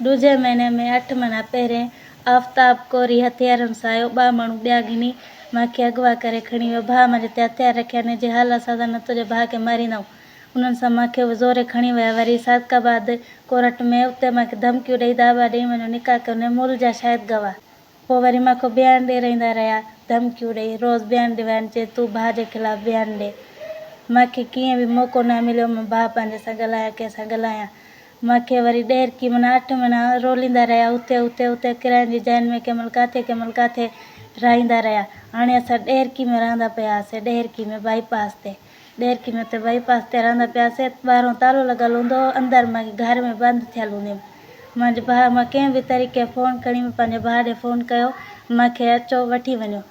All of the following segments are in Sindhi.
ڏوجهي مهيني ۾ اٺ مهينا پهرين آفتاب ڪوري هٿيارن سان آيو، ٻه ماڻهو ٻيا گهني مان کي اغوا ڪري کڻي ويو. ڀاء منهنجي تي هٿيار رکيا ني جي هل اسان سان نه تنهنجي ڀاء کي ماريندائون. انهن سان مان کي اهي زوري کڻي ويا. وري صادق آباد ڪورٽ ۾ اتي مان کي ڌمڪيون ڏئي داٻا ڏئي منهنجو نڪاح ڪيو ني مل جا شاهد گواهه. پوء وري مان کي بيان ڏيرائيندا رهيا ڌمڪيون ڏئي روز بيان ڏيوائن چي تون ڀاء جي خلاف بيان ڏي. مان کي ڪيئن به موقعو نه مليو مان ڀاء پنهنجي سان ڳالهايان ڪنهن سان ڳالهايان. مان کي وري ڏهرڪي معنيٰ اٺ مهينا روليندا رهيا اتي اتي اتي ڪراين جي جاين ۾ ڪنهن مهل ڪاٿي ڪنهن مهل ڪاٿي رهائيندا رهيا. هاڻي اسان ڏهرڪي ۾ رهندا پيا هئاسين ڏهرڪي ۾ بائي پاس تي ڏهرڪي ۾ اتي بائي پاس تي رهندا پيا هئاسين ٻاهرون تالو لڳل هوندو هو اندر مان گهر ۾ بند ٿيل هوندي هيم منهنجي ڀاء مان ڪنهن به طريقي فون کڻي مان پنهنجي ڀاء ڏي فون ڪيو مان کي اچو وٺي وڃو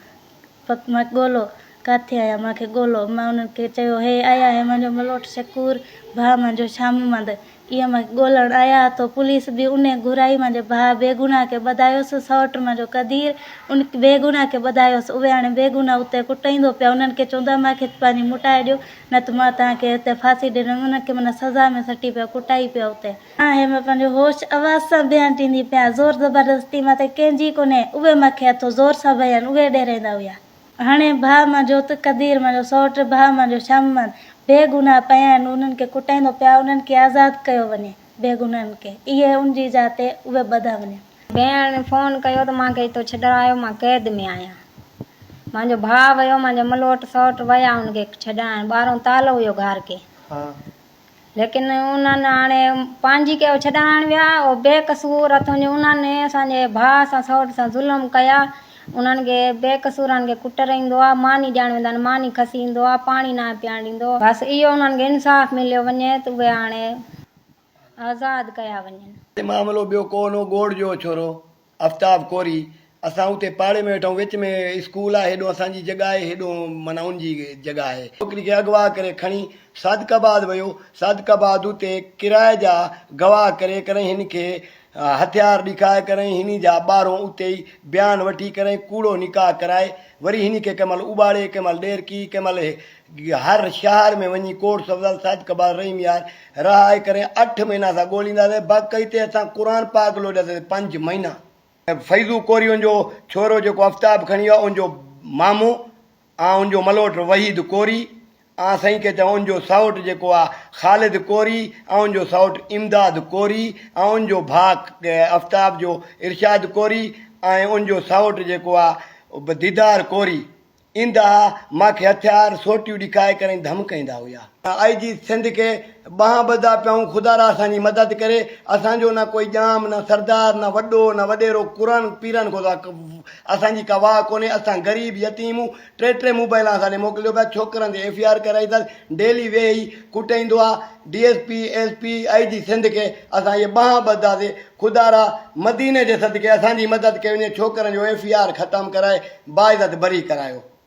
مان ڳولو، ڪاٿي آيا مان کي ڳولو. مان انهن کي چيو، هي آيا هي منهنجو ملوٽ شڪور، ڀاء منهنجو شامومند. اهي مان کي ڳولڻ آيا تو پوليس به انهي گهرائي منهنجي ڀاء بيگناهه کي ٻڌايوس، سئوٽ منهنجو قدير ان بيگناهه کي ٻڌايوس. اهي هاڻي بيگناهه اتي ڪٽائيندو پيا انهن کي چوندا مان کي پنهنجي موٽائي ڏيو نه ته مان توهان کي هتي ڦاسي ڏيندم. انهن کي معنيٰ سزا ۾ سٽي پيا ڪٽائي پيا اتي. آهي مان پنهنجو هوش آواز سان بيان ڏيندي پيان زور زبردستي مان ته ڪنهن جي ڪونهي اهي مان کي اٿو زور سان بيان اهي ڏيرائيندا هيا. هاڻي ڀاء مان جو ته قدير مان جو سئوٽ ڀاء مان جو شمن بي گناهه پيا آهن انهن کي ڪٽائيندو پيا انهن کي آزاد ڪيو وڃي بي گناهن کي اهي ان جي جاء تي اهي ٻڌا وڃن. ڀيڻ فون ڪيو ته مان کي اتو ڇڏرايو مان قيد ۾ آهيان مان جو ڀاء ويو مان جو ملوٽ سئوٽ ويا ان کي ڇڏائڻ ٻارهون تالو هيو گهر کي. ليڪن انهن هاڻي پنهنجي کي ڇڏائڻ ويا او بي قصور اٿن جو انهن اسان جي ڀاء سان سئوٽ سان ظلم ڪيا انهن کي بي قصورن کي ڪٽرائيندو آ ماني ڏيڻ ويندا آهن ماني کسي ايندو آ پاڻي ناهي پيئڻ ڏيندو بس اهو انهن کي انصاف مليو وڃي ته اهي هاڻي آزاد ڪيا وڃن. معاملو ٻيو ڪو نه هو ڳوڙ جو ڇورو افتاب ڪوري، اسان اتي پاڙي ۾ ويٺا آهيون، وچ ۾ اسڪول آهي، هيڏو اسان جي جڳهه آهي، هيڏو معنيٰ ان جي جڳهه آهي. ڇوڪري کي اغوا ڪري کڻي صادق آباد ويو، صادق آباد اتي ڪرائي جا گواهه ڪري ڪري هن کي هٿيار ڏيکائي ڪري هن جا ٻارهون اتي ئي بيان وٺي ڪري ڪوڙو نڪاح ڪرائي وري هن کي ڪنهن مهل اٻاڙي ڪنهن مهل ڏيرڪي ڪنهن مهل هر شهر ۾ وڃي ڪوٽ سبزل صادق آباد رحيم يار رهائي ڪري اٺ مهينا اسان ڳولينداسين باقي تي اسان قرآن پاڪ لوڏياسين پنج مهينا. فيضو ڪوري ان جو ڇورو جيڪو افتاب کڻي ويو آ ان جو مامو آ ان جو ملوٽ وحيد ڪوري آ سائين کي چئون ان جو سئوٽ جيڪو آ خالد ڪوري آ ان جو سئوٽ امداد ڪوري آ ان جو ڀاء افتاب جو ارشاد ڪوري ۽ ان جو سئوٽ جيڪو آ ديدار ڪوري ايندا ها، مان کي هٿيار، سوٽيون ڏيکائي ڪري ڌمڪائيندا هيا. آء جي سنڌ کي ٻانهن ٻڌا پيائون، خدارا اسان جي مدد ڪري، اسان جو نه ڪوئي ڄام، نه سردار، نه وڏو، نه وڏيرو، قرآن پيرن کان سوا اسان جي ڪا واهه ڪونهي، اسان غريب يتيم هون، ٽي ٽي موبائلان اسان ڏي موڪليو پيا، ڇوڪرن تي ايف I R ڪرائي اٿس، ڊيلي ويهي ڪٽائيندو آ، D S P, S P, I G Sindh کي اسان اهي ٻانهن ٻڌاسي، خدارا مديني جي صدقي اسان جي مدد ڪئي وڃي، ڇوڪرن جو ايف I R ختم ڪرائي باعزت بري ڪرايو.